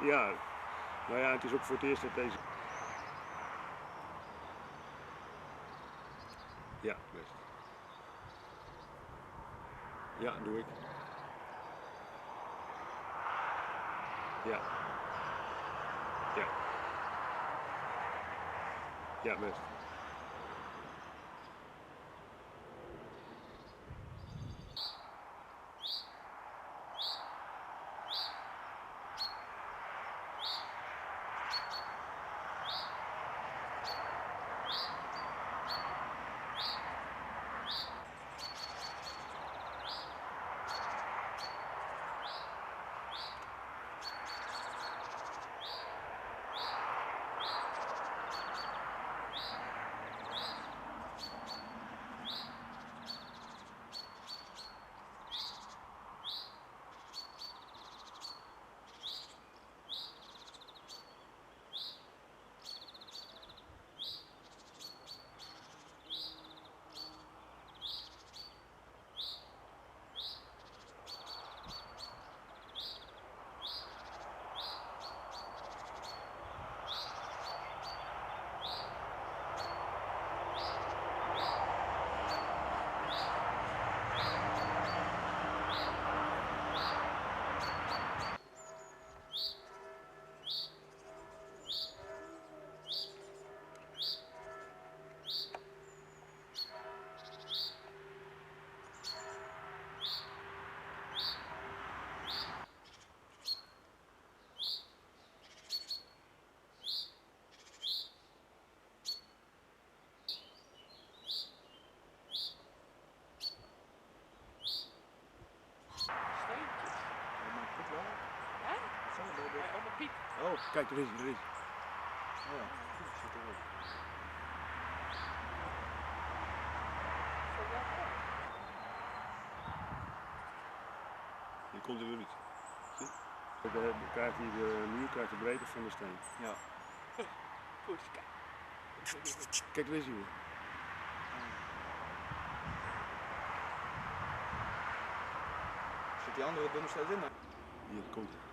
Ja, nou ja, het is ook voor het eerst dat deze. Ja, best. Ja, doe ik. Ja. Ja. Ja, best. Steentjes. Hè? Bij oma Piet. Oh, kijk, er is hij, er is hij. Oh ja, zit erop. Zo wel. Hier komt hij weer niet. Zie? Dan krijgt hij de muur krijgt de breedte van de steen. Ja. Goed, kijk. Kijk, daar is hij weer. Zit die andere er nog steeds in? Hier komt hij.